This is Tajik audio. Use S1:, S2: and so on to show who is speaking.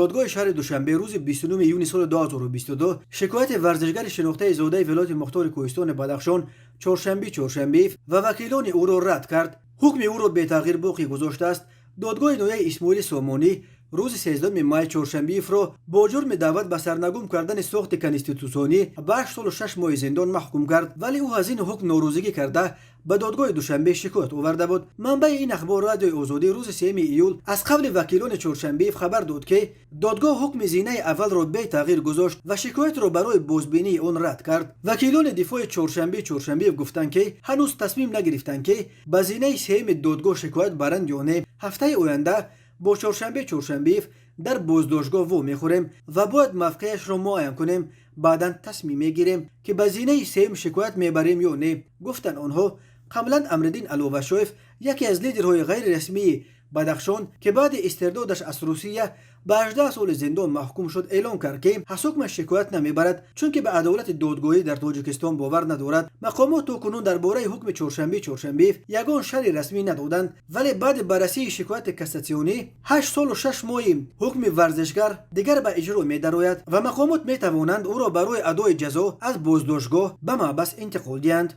S1: Додгоҳи шаҳри Душанбе рӯзи 29 июни соли 2022 шикояти варзишгари шинохтаи зодаи вилояти мухтори кӯҳистони Бадахшон Чоршанби Чоршанбиев ва вакилони ӯро рад кард, ҳукми ӯро бетағйир боқӣ гузоштааст. Додгоҳи ноҳияи Исмоили Сомонӣ рӯзи 13 май Чоршанбиевро бо ҷурми даъват ба сарнагум кардани сохти конститутсионӣ ба 8 солу 6 моҳи зиндон маҳкум кард, вале ӯ аз ин ҳукм норозигӣ карда, ба додгоҳи Душанбе шикоят оварда буд. Манбаи ин ахбор Радиои Озодӣ рӯзи 3 июл аз қавли вакилони Чоршанбиев хабар дод, ки додгоҳ ҳукми зинаи аввалро бетағйир гузошт ва шикоятро барои бозбинии он рад кард. Вакилони дифои Чоршанби Чоршанбиев гуфтанд, ки ҳанӯз тасмим нагирифтанд, ки ба зинаи сеюми додгоҳ шикоят баранд ё не. Ҳафтаи оянда бо Чоршанбе Чоршанбиев дар боздоштгоҳ вомехӯрем ва бояд мавқеашро муайян кунем, баъдан тасмим мегирем, ки ба зинаи сеюм шикоят мебарем ё не, гуфтанд онҳо. Қаблан Амриддин Аловашоев, яке аз лидерҳои ғайрирасмии Бадахшон, ки баъди истирдодаш аз Русия ба 18 соли зиндон маҳкум шуд, эълон кард, ки аз ҳукмаш шикоят намебарад, чунки ба адолати додгоҳӣ дар Тоҷикистон бовар надорад. Мақомот то кунун дар бораи ҳукми Чоршанби Чоршанбиев ягон шарҳи расмӣ надоданд, вале баъди баррасии шикояти кассатсионӣ 8 солу 6 моҳи ҳукми варзишгар дигар ба иҷро медарояд ва мақомот метавонанд ӯро барои адои ҷазо аз боздоштгоҳ ба маҳбас интиқол диҳанд.